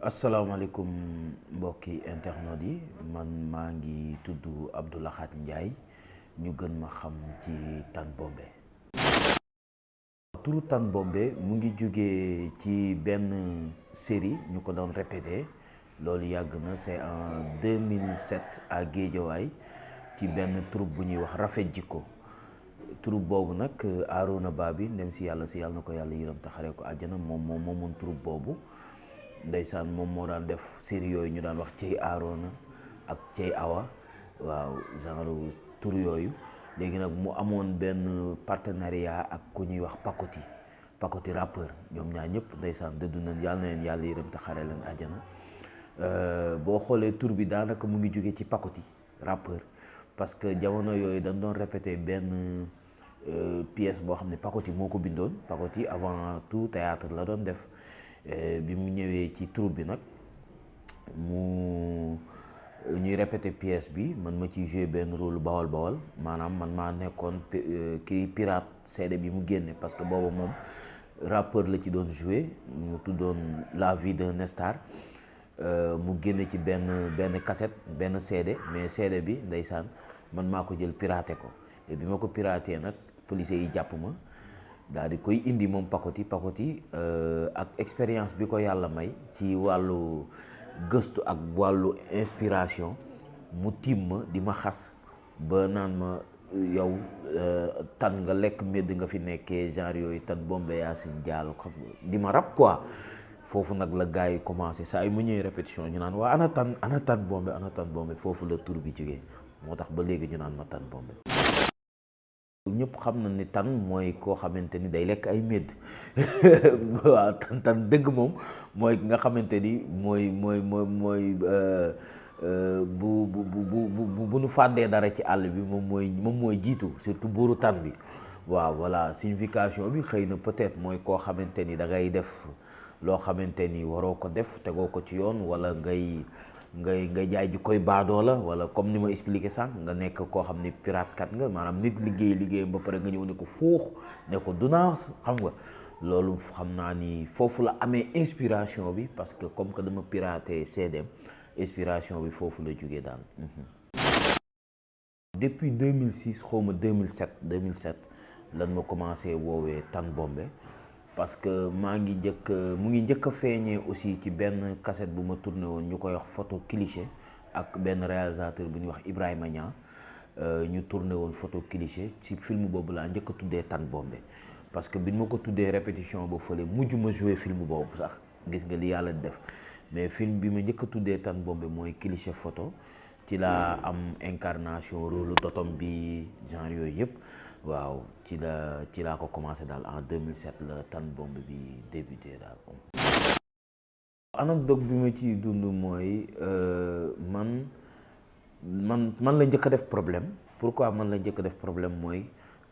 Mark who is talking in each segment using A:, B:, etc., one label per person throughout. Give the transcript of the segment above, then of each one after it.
A: asalaamaaleykum mbokki internet yi man maa ngi tudd Abdou Lakhat Ndiaye ñu gën ma xam ci Tan Bombé. turu Tan Bombé mu ngi jógee ci benn série ñu ko doon répété loolu yàgg na c'est en 2007 à Guédiawaye ci benn troupe bu ñuy wax Rafet Jikko. troupe boobu nag Arona Ba bi ndem si yàlla na ko yàlla yërëm te xaree ko àjjana moomoon troupe boobu. ndeysaan moom moo daan def série yooyu ñu daan wax cey Arona ak cey Awa waaw genre tur yooyu léegi nag mu amoon benn partenariat ak ku ñuy wax Pakoti rappeur ñoom ñaar ñëpp ndeysaan dëddu nañ yàlla na leen yàlla yërëm te xare leen àjjana boo xoolee tur bi daanaka mu ngi jóge ci Pakoti rappeur parce que jamono yooyu dañ doon répété benn pièce boo xam ne Pakoti moo ko bindoon Pakoti avant tout théâtre la doon def bi mu ñëwee ci troupe bi nag ñuy répété pièce bi man ma ci joué benn rôle bawal maanaam man maa nekkoon kii pirate CD bi mu génne parce que boobu moom rappeur la ci doon joué mu tuddoon La vie d'un star mu génne ci benn cassette benn CD mais CD bi ndeysaan man maa ko jël piraté ko et bi ma ko piraté nag policiers yi jàpp ma daal di koy indi moom Pakoti ak expérience bi ko yàlla may ci wàllu gëstu ak wàllu inspiration mu tiim ma di ma xas ba naan ma yow tan nga lekk medd nga fi nekkee genre yooyu Tan Bombé Yacine Diallo xam di ma rab quoi foofu nag la gars yi commencé saa yu mu ñëwee répétition ñu naan waa ana Tan Bombé foofu la tur bi jógee moo tax ba léegi ñu naan ma Tan Bombé. ñëpp xam na ni tan mooy koo xamante ni day lekk ay médd waaw tan dëgg moom mooy nga xamante ni mooy bu nu fàddee dara ci àll bi moom mooy jiitu surtout buuru tan bi waaw voilà signification bi xëy na peut-être mooy koo xamante ni da ngay def loo xamante ni waroo ko def tegoo ko ci yoon wala ngay jaay ji koy baadoo la wala comme ni ma expliqué sànq nga nekk koo xam ni pirate kat nga maanaam nit liggéeyam ba pare nga ñëw ne ko fuux ne ko dunaa xam nga loolu xam naa ni foofu la amee inspiration bi parce que comme que dama piraté CDM inspiration bi foofu la jógee daal. depuis 2006 xaw ma 2007 lan ma commencé woowee Tan Bombé. parce que mu ngi njëkk a feeñee aussi ci benn cassette bu ma tourné woon ñu koy wax photo cliché ak benn réalisateur bu ñuy wax Ibrahima Niang ñu tourné woon photo cliché ci film boobu laa njëkk a tuddee Tan Bombé parce que bi ma ko tuddee répétition ba fële mujj ma joué film boobu sax gis nga li yàlla def mais film bi ma njëkk a tuddee Tan Bombé mooy cliché photo ci laa am incarnation rôle totom bi genre yooyu yëpp. waaw ci laa ko commencé daal en 2007 la Tan Bombé bi débuté daal. anecdote bi ma ciy dund mooy man la njëkk a def problème pourquoi man la njëkk a def problème mooy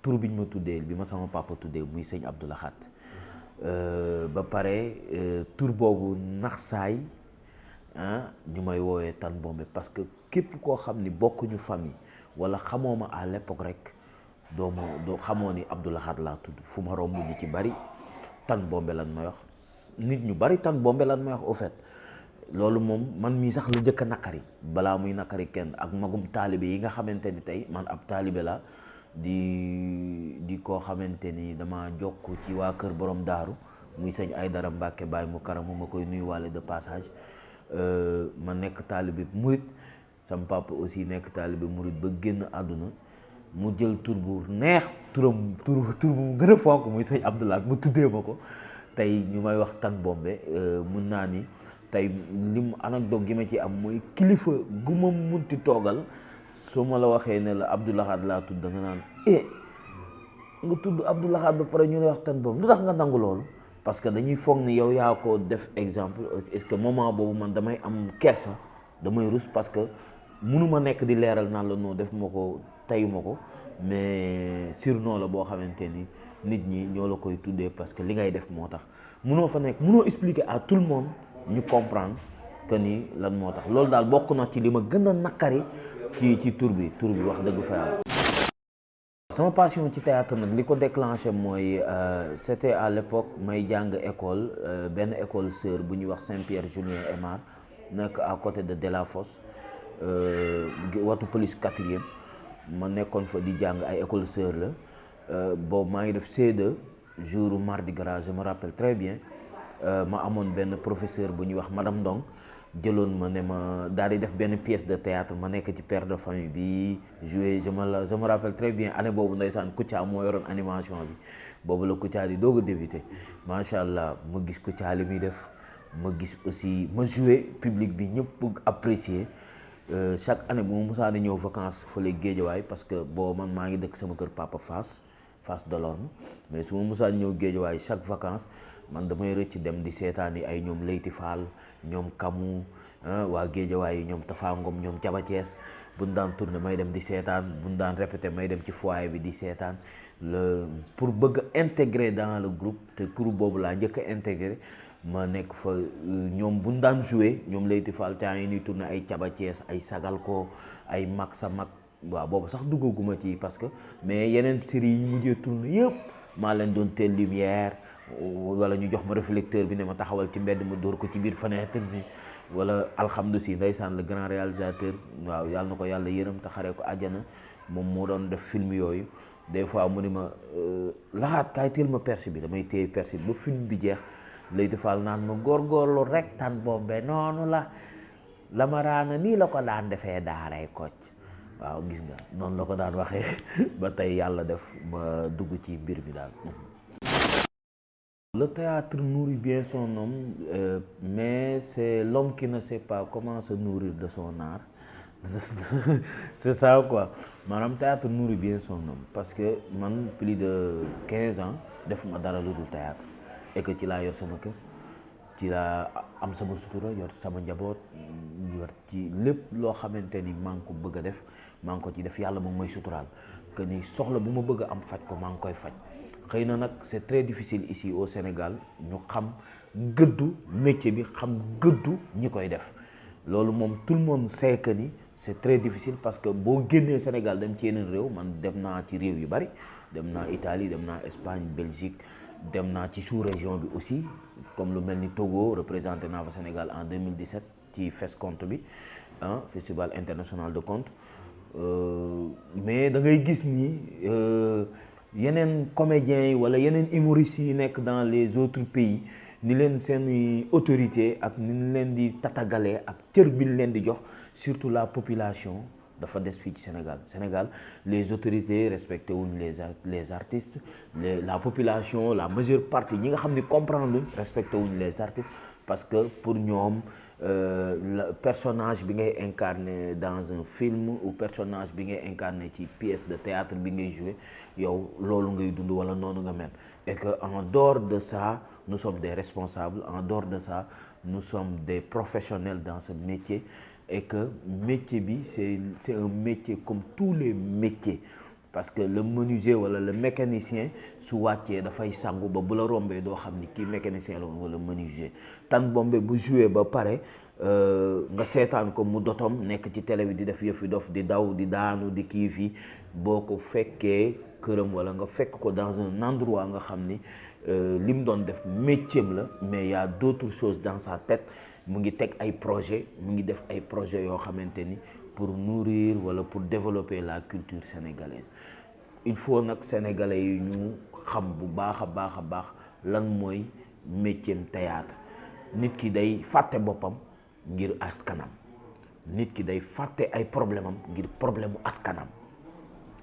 A: tur bi ñu ma tuddee bi ma sama papa tuddee muy sëñ Abdou Lakhat ba pare tur boobu nax saay ñu may woowee Tan Bombé parce que képp koo xam ni bokkuñu famille wala xamoo ma à l'époque rek. doo xamoo ni Abdou Lakhat laa tudd fu ma romb ñu ci bari Tan Bombé lan may wax nit ñu bari Tan Bombé lan may wax au fait loolu moom man mii sax la njëkk a naqari balaa muy naqari kenn ak magum taalibe yi nga xamante ni tey man ab taalibe la di koo xamante ni dama jokk ci waa kër borom daaru muy sëñ Aydara Mbàkke Baay mu karamu ma koy nuyuwaale de passage ma nekk taalibe murit sama papa aussi nekk taalibe murit ba génn àdduna mu jël tur bu neex tur bu mu gën a fonk muy sëñ Abdou Lakhat mu tuddee ma ko tey ñu may wax Tan Bombé mun naa ni tey lim anecdote gi ma ci am mooy kilifa gu ma munti toogal su ma la waxee ne la Abdou Lakhat laa tudd da nga naan nga tudd Abdou Lakhat ba pare ñu lay wax Tan Bombé lu tax nga nangu loolu parce que dañuy foog ni yow yaa ko def exemple est-ce que moment boobu man damay am kersa damay rus parce que mënuma nekk di leeral naan la noo def ma ko teyuma ko mais surnom la boo xamante ni nit ñi ñoo la koy tuddee parce que li ngay def moo tax mënoo fa nekk mënoo expliquer à tout le monde ñu comprendre que ni lan moo tax loolu daal bokk na ci li ma gën a naqari ci tur bi wax dëgg fa yàlla sama passion ci théâtre nag li ko déclenché mooy c'était à l'époque may jàng école benn école sœur bu ñuy wax Saint-Pierre Julien Aymar nekk à côté de Delafosse watu police 4e ma nekkoon fa di jàng ay école sœur la boobu maa ngi def C2 jour mardi gras je me rappelle très bien ma amoon benn professeur bu ñuy wax madame Ndong jëloon ma ne ma daal di def benn pièce de théâtre ma nekk ci père de famille bi joué je me rappelle très bien année boobu ndeysaan Kouthia moo yoroon animation bi boobu la Kouthia di doog a débuté macha allah ma gis Kouthia li muy def ma gis aussi ma joué public bi ñëpp apprécier chaque année bu ma musaa di ñëw vacances fële Géejawaay parce que boobu man maa ngi dëkk sama kër papa Fass Delorme mais su ma musaa di ñëw Géejawaay chaque vacances man damay rëcc dem di seetaan yi ay ñoom Leyti Fall ñoom Kamu waa Géejawaay yi ñoom Tafa Ngom ñoom Caba Thiès buñ daan tourné may dem di seetaan buñ daan répété may dem ci foyer bi di seetaan pour bëgg a intégrer dans le groupe te groupe boobu laa njëkk a intégré ma nekk fa ñoom buñ daan joué ñoom Leyti Fall temps yi ñuy tourné ay Caba Thiès ay Sagal ko ay Mag sa Mag waaw boobu sax duggaguma ci parce que mais yeneen série yi ñu mujjee tourné yëpp maa leen doon teel lumière wala ñu jox ma réflecteur bi ne ma taxawal ci mbedd ma dóor ko ci biir fenêtre bi wala alhamdu si ndeysaan le grand réalisateur waaw yàlla na ko yàlla yërëm te xaree ko àjjana moom moo doon def film yooyu des fois mu ni ma laxaat kaay teel ma perche bi damay téye perche bi ba film bi jeex lay defal naan ma góorgóorlu rek Tan Bombe noonu la ma raana nii la ko daan defee daaray Kocc waaw gis nga noonu la ko daan waxee ba tey yàlla def ma dugg ci mbir bi daal. Le théâtre nourrit bien son homme, mais c'est l'homme qui ne sait pas comment se nourrir de son art. C'est ça quoi. Maanaam théâtre nourrit bien son homme parce que man plus de 15 ans defuma dara lu dul théâtre et que ci laa yor sama kër ci laa am sama sutura yor sama njaboot yor ci lépp loo xamante ni maa ngi ko bëgg a def maa ngi ko ci def yàlla moom mooy suturaal que ni soxla bu ma bëgg a am faj ko maa ngi koy faj. xëy na nag c'est très difficile ici au Sénégal ñu xam gëddu métier bi xam gëddu ñi koy def loolu moom tout le monde sait que ni c'est très difficile parce que boo génnee Sénégal dem ci yeneen réew man dem naa ci réew yu bari dem naa Italie dem naa Espagne Belgique dem naa ci sous-région bi aussi comme lu mel ni Togo représenté naa fa Sénégal en 2017 ci FESCONT bi Festival international de conte mais da ngay gis ni yeneen comédiens yi wala yeneen humoristes yi nekk dans les autres pays ni leen seen autorité ak ni leen di tatagalee ak cër bi leen di jox surtout la population dafa des fii ci Sénégal les autorités respecté wuñ les artistes la population la majeure partie ñi nga xam ni comprendre luñ respecté wuñ les artistes parce que pour ñoom le personnage bi ngay incarné dans un film ou personnage bi ngay incarné ci pièce de théâtre bi ngay joué yow loolu ngay dund wala noonu nga mel et que en dehors de ça nous sommes des responsables en dehors de ça nous sommes des professionnels dans ce métier et que métier bi c'est un métier comme tous les métiers parce que le menuisier wala le mécanicien su wàccee dafay sangu ba bu la rombee doo xam ni kii mécanicien la woon wala menuisier Tan Bombe bu joué ba pare nga seetaan ko mu dotom nekk ci télé bi di def yëfi dof di daw di daanu di kii fii boo ko fekkee këram wala nga fekk ko dans un endroit nga xam ni li mu doon def métier la mais y a d'autres choses dans sa tête mu ngi teg ay projet mu ngi def ay projets yoo xamante ni pour nourrir wala pour développer la culture sénégalaise il faut nag sénégalais yi ñu xam bu baax a baax lan mooy métier théâtre nit ki day fàtte boppam ngir askanam nit ki day fàtte ay problème am ngir problème mu askanam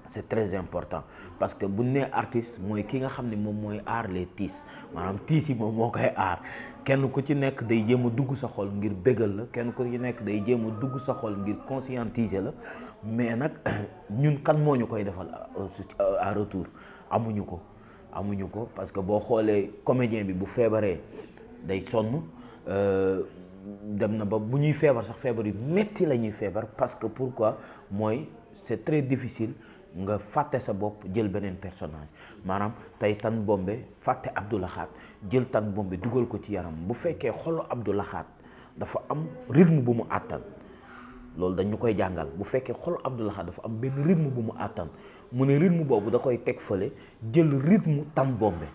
A: c'est très important parce que bu nee artiste mooy ki nga xam ne moom mooy aar les tiis maanaam tiis yi moom moo koy aar kenn ku ci nekk day jéem a dugg sa xol ngir bégal la kenn ku ci nekk day jéem a dugg sa xol ngir conscientiser la mais nag ñun kan moo ñu koy defal à retour amuñu ko parce que boo xoolee comédien bi bu feebaree day sonn dem na ba bu ñuy feebar sax feebar yu metti la ñuy feebar parce que pourquoi mooy c'est très difficile nga fàtte sa bopp jël beneen personnage maanaam tey Tan Bombe fàtte Abdou Lahat jël Tan Bombe dugal ko ci yaram bu fekkee xolu Abdou Lahat dafa am rythme bu mu àttan loolu dañu koy jàngal bu fekkee xolu Abdou Lahat dafa am benn rythme bu mu àttan mu ne rythme boobu da koy teg fële jël rythme Tan Bombe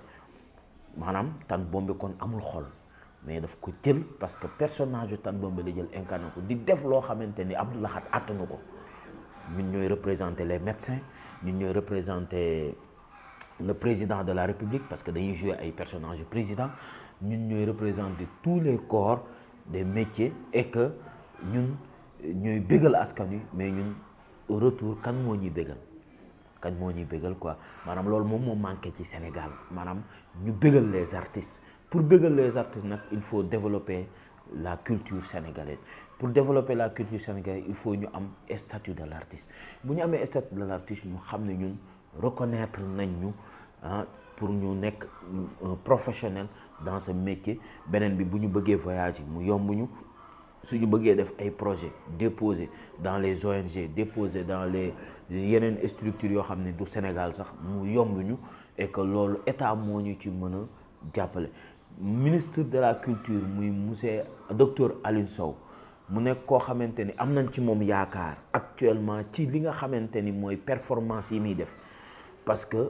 A: maanaam Tan Bombe kon amul xol mais daf ko jël parce que personnage yu Tan Bombe la jël incarné ko di def loo xamante ni Abdou Lahad attanu ko ñun ñooy représenter les médecins ñun ñooy représenter le président de la République parce que dañuy jouer ay personnages yu président ñun ñooy représenter tous les corps des métiers et que ñun ñooy bégal askan wi mais ñun au retour kan moo ñuy bégal quoi maanaam loolu moom moo manqué ci Sénégal maanaam ñu bégal les artistes pour bégal les artistes nag il faut développer la culture sénégalaise pour développer la culture sénégalaise il faut ñu am statut de l'artiste bu ñu amee statut de l'artiste ñu xam ne ñun reconnaître nañ ñu pour ñu nekk un professionnel dans ce métier beneen bi bu ñu bëggee voyager mu yomb ñu suñu bëggee def ay projets déposer dans les ONG déposer dans les yeneen structures yoo xam ne du Sénégal sax mu yomb ñu et que loolu état moo ñu ci mën a jàppale ministre de la culture muy monsieur docteur Alioune Sow mu nekk koo xamante ni am nañ ci moom yaakaar actuellement ci li nga xamante ni mooy performance yi muy def parce que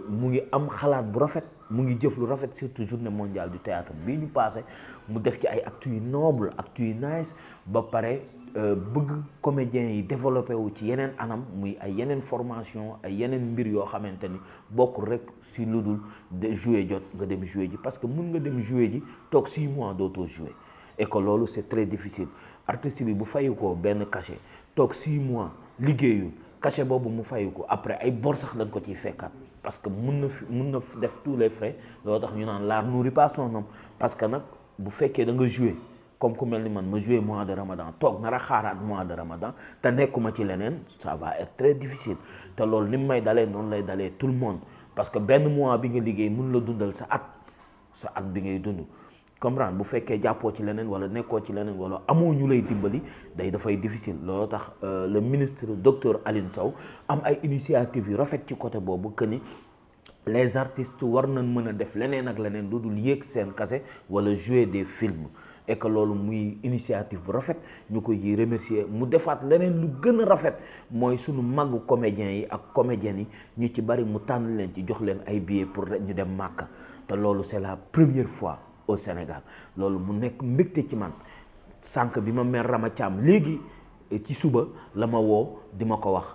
A: mu ngi am xalaat bu rafet mu ngi jëf lu rafet surtout journée mondiale du théâtre bii ñu passé mu def ci ay actes yu noble actes yu nice ba pare bëgg comédiens yi développé wu ci yeneen anam muy ay yeneen formation ay yeneen mbir yoo xamante ni bokkul rek si lu dul de jouer jot nga dem jouer ji parce que mun nga dem jouer ji toog 6 mois dootoo jouer et que loolu c'est très difficile artiste bi bu fayu ko benn cachet toog 6 mois liggéeyul cachet boobu mu fayu ko après ay bor sax dañ ko ciy fekkaat parce que mun na def tous les frais loolu tax ñu naan l'art nourrit pas son homme parce que nag bu fekkee da nga jouer comme ku mel ni man ma jouer mois de Ramadan toog nar a xaaraat mois de Ramadan te nekkuma ci leneen ça va être très difficile te loolu ni mu may dalee noonu lay dalee tout le monde parce que benn mois bi nga liggéey mun la dundal sa at bi ngay dund comprendre bu fekkee jàppoo ci leneen wala nekkoo ci leneen wala amoo ñu lay dimbali dafay difficile loolu tax le ministre docteur Alioune Sow am ay initiative yu rafet ci côté boobu que ni les artistes war nañ mën a def leneen ak leneen lu dul yéeg seen kase wala jouer des films et que loolu muy initiative bu rafet ñu ko yi remercier mu defaat leneen lu gën a rafet mooy sunu màggu comédiens yi ak comédiennes yi ñu ci bari mu tànn leen ci jox leen ay billets pour ñu dem Màkka te loolu c'est la première fois au Sénégal loolu mu nekk mbégte ci man sànq bi ma mère Rama Thiam léegi ci suba la ma woo di ma ko wax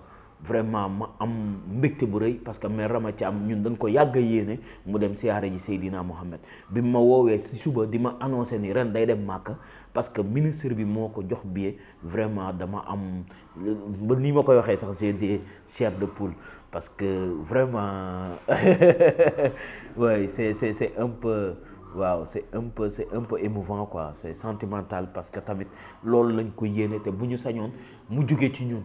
A: vraiment ma am mbégte bu rëy parce que mère Rama Thiam ñun dañ ko yàgg a yéene mu dem siyaare ji Seydina Mohamed bi ma woowee si suba di ma annoncé ni ren day dem Màkka parce que ministre bi moo ko jox billet vraiment dama am ba ni ma koy waxee sax j'ai des chairs de poule parce que vraiment ouais c'est un peu waaw c'est un peu émouvant quoi c'est sentimental parce que tamit loolu lañ ko yéene te bu ñu sañoon mu jóge ci ñun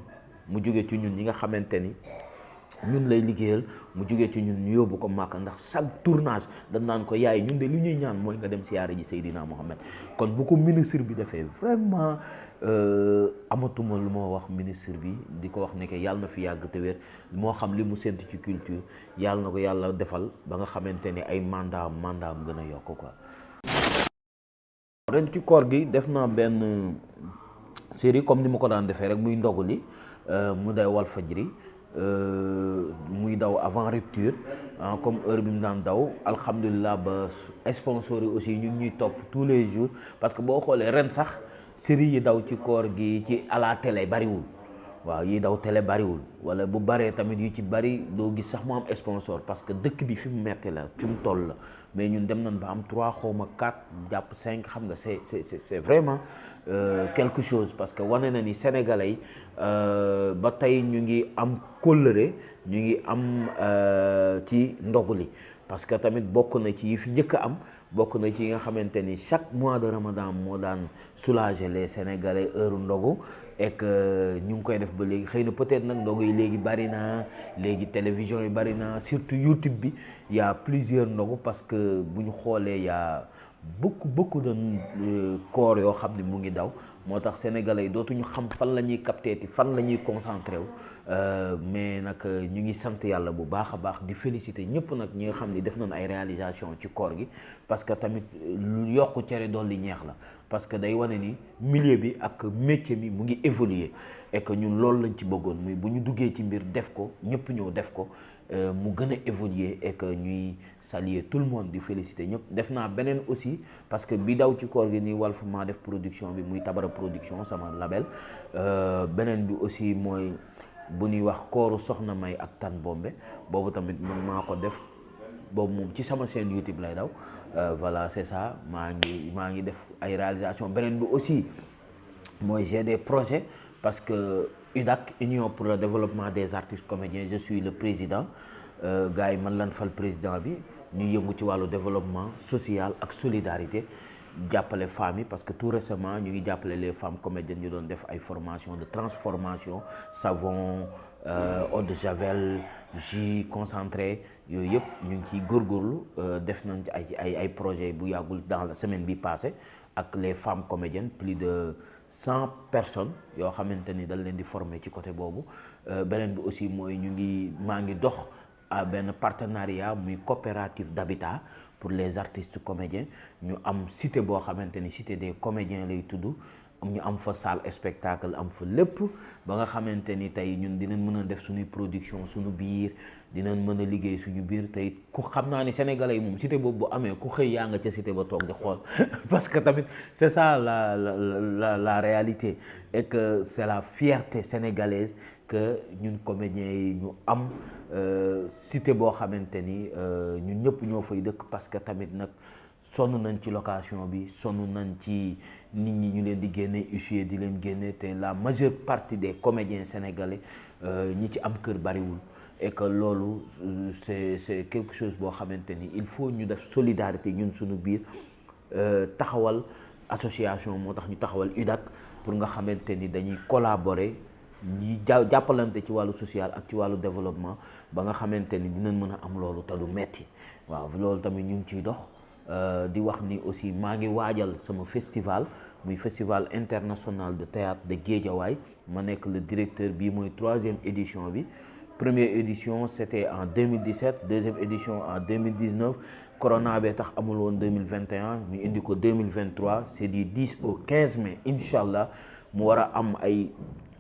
A: ñi nga xamante ni ñun lay liggéeyal mu jógee ci ñun ñu yóbbu ko Màkka ndax chaque tournage dañ naan ko yaay ñun de li ñuy ñaan mooy nga dem siyaare ji Seydina Mohamed kon bu ko ministre bi defee vraiment amatuma lu ma wax ministre bi di ko wax ne que yàlla na fi yàgg te wér moo xam li mu séntu ci culture yàlla na ko yàlla defal ba nga xamante ni ay mandat gën a yokk quoi. ren ci koor gi def naa benn série comme ni ma ko daan defee rek muy ndogu li mu day Walfadjri muy daw avant rupture comme heure bi mu daan daw alhamdulilah ba sponsors yi aussi ñu ngi ñuy topp tous les jours parce que boo xoolee ren sax série yi daw ci koor gi ci à la télé bariwul waaw yi daw télé bariwul wala bu baree tamit yu ci bari doo gis sax mu am sponsor parce que dëkk bi fi mu metti la fi mu toll la mais ñun dem nañ ba am 3 xawma 4 jàpp 5 xam nga c'est vraiment quelque chose parce que wane na ni sénégalais yi ba tey ñu ngi am kóllëre ñu ngi am ci ndogu li parce que tamit bokk na ci yi fi njëkk a am bokk na ci yi nga xamante ni chaque mois de Ramadan moo daan soulager les sénégalais heure ndogu et que ñu ngi koy def ba léegi xëy na peut-être nag ndogu yi léegi bari na léegi télévision yi bari na surtout YouTube bi y a plusieurs ndogu parce que bu ñu xoolee y a beaucoup de koor yoo xam ne mu ngi daw moo tax sénégalais yi dootuñu xam fan la ñuy capté ti fan la ñuy concentré wu mais nag ñu ngi sant yàlla bu baax a baax di féliciter ñëpp nag ñi nga xam ni def nañ ay réalisation ci koor gi parce que tamit yokku cere dolli ñeex la parce que day wane ni milieu bi ak métier bi mu ngi évoluer et que ñun loolu lañ ci bëggoon muy bu ñu duggee ci mbir def ko ñëpp ñëw def ko mu gën a évoluer et que ñuy saluer tout le monde di féliciter ñëpp def naa beneen aussi parce que bi daw ci koor gi nii Walf maa def production bi muy Tabara production sama label beneen bi aussi mooy bu ñuy wax kooru soxna May ak Tan Bombe boobu tamit man maa ko def boobu moom ci sama chaîne YouTube lay daw voilà c'est ça maa ngi def ay réalisation beneen bi aussi mooy j'ai des projets parce que UDAC Union pour le développement des artistes comédiens je suis le président gars yi man lan fal président bi ñu yëngu ci wàllu développement social ak solidarité jàppale femmes yi parce que tout récemment ñu ngi jàppale les femmes comédiennes ñu doon def ay formation de transformation savon eau de javel jus concentré yooyu yëpp ñu ngi ciy góorgóorlu def nañ ci ay projets bu yàggul dans la semaine bi passée ak les femmes comédiennes plus de 100 personnes yoo xamante ni dañ leen di former ci côté boobu beneen bi aussi mooy maa ngi dox à benn partenariat muy coopérative d'habitat pour les artistes comédiens ñu am cité boo xamante ni cité des comédiens lay tudd ñu am fa salle spectacle am fa lépp ba nga xamante ni tey ñun dinañ mën a def suñuy production suñu biir dinañ mën a liggéey suñu biir tey ku xam naa ni sénégalais yi moom cité boobu bu amee ku xëy yaa nga ca cité ba toog di xool parce que tamit c'est ça la réalité et que c'est la fierté sénégalaise que ñun comédiens yi ñu am cité boo xamante ni ñun ñëpp ñoo fay dëkk parce que tamit nag sonn nañ ci location bi sonn nañ ci nit ñi ñu leen di génne huissier di leen génne te la majeure partie des comédiens sénégalais ñi ci am kër bariwul et que loolu c'est quelque chose boo xamante ni il faut ñu def solidarité ñun suñu biir taxawal association moo tax ñu taxawal UDAC pour nga xamante ni dañuy collaborer ñi jàppalante ci wàllu social ak ci wàllu développement ba nga xamante ni dinañ mën a am loolu te du metti waaw loolu tamit ñu ngi ciy dox di wax ni aussi maa ngi waajal sama festival muy festival international de théâtre de Guédiawaye ma nekk le directeur bii mooy 3e édition bi première édition c'était en 2017 deuxième édition en 2019 corona bee tax amul woon 2021 ñu indi ko 2023 c'est du 10 au 15 mai incha allah mu war a am ay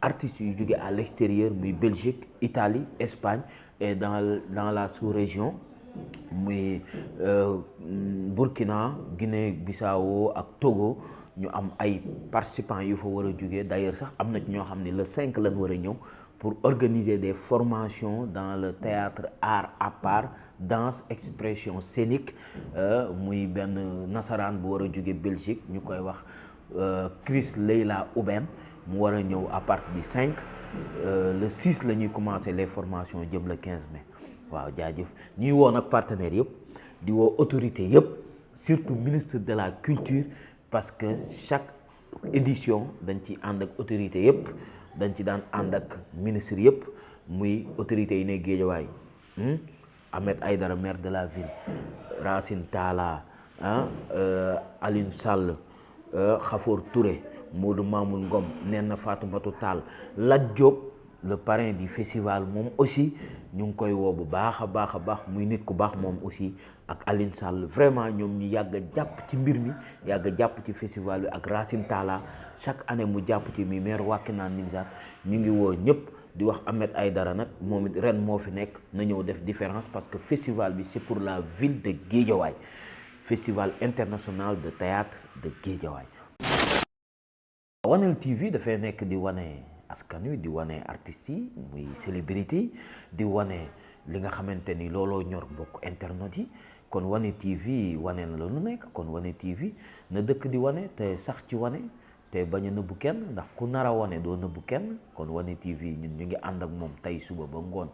A: artistes yu jóge à l'extérieur muy Belgique Italie Espagne et dans la sous-région muy Burkina Guinée-Bissau ak Togo ñu am ay participants yu fa war a jóge d'ailleurs sax am na ci ñoo xam ne le 5 lañ war a ñëw pour organiser des formations dans le théâtre art à part danse expression scénique muy benn nasaraan bu war a jóge Belgique ñu koy wax Chris Leila Ouben mu war a ñëw à partir du 5 le 6 la ñuy commencer les formations jëm le 15 mai waaw jaajëf ñuy woo nag partenaires yëpp di woo autorités yëpp surtout ministre de la culture parce que chaque édition dañ ci ànd ak autorités yëpp dañ ci daan ànd ak ministre yëpp muy autorités yi ne Guédiawaye Ahmed Aïdara maire de la ville Racine Talla Aline Sall Khafor Touré Modou Mamoun Ngom Nena Fatoumata Tall Lat Diop le parrain du festival moom aussi ñu ngi koy woo bu baax a baax muy nit ku baax moom aussi ak Aline Sall vraiment ñoom ñu yàgg a jàpp ci mbir mi yàgg a jàpp ci festival bi ak Racine Talla chaque année mu jàpp ci mi maire Wakhinane Nimzatt ñu ngi woo ñëpp di wax Ahmed Aïdara nag moom it ren moo fi nekk na ñëw def différence parce que festival bi c'est pour la ville de Guédiawaye festival international de théâtre de Guédiawaye. Wanel TV dafay nekk di wane askan wi di wane artistes yi muy célébrité di wane li nga xamante ni looloo ñor mbokk internet yi kon Wane TV wane na la lu nekk kon Wane TV na dëkk di wane te sax ci wane te bañ a nëbbu kenn ndax ku nar a wane doo nëbbu kenn kon Wane TV ñun ñu ngi ànd ak moom tey suba ba ngoon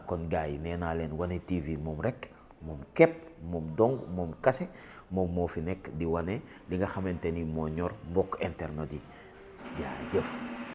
A: kon gars yi nee naa leen Wane TV moom rek moom képp moom dong moom kase moom moo fi nekk di wane li nga xamante ni moo ñor mbokk internet yi jaajëf.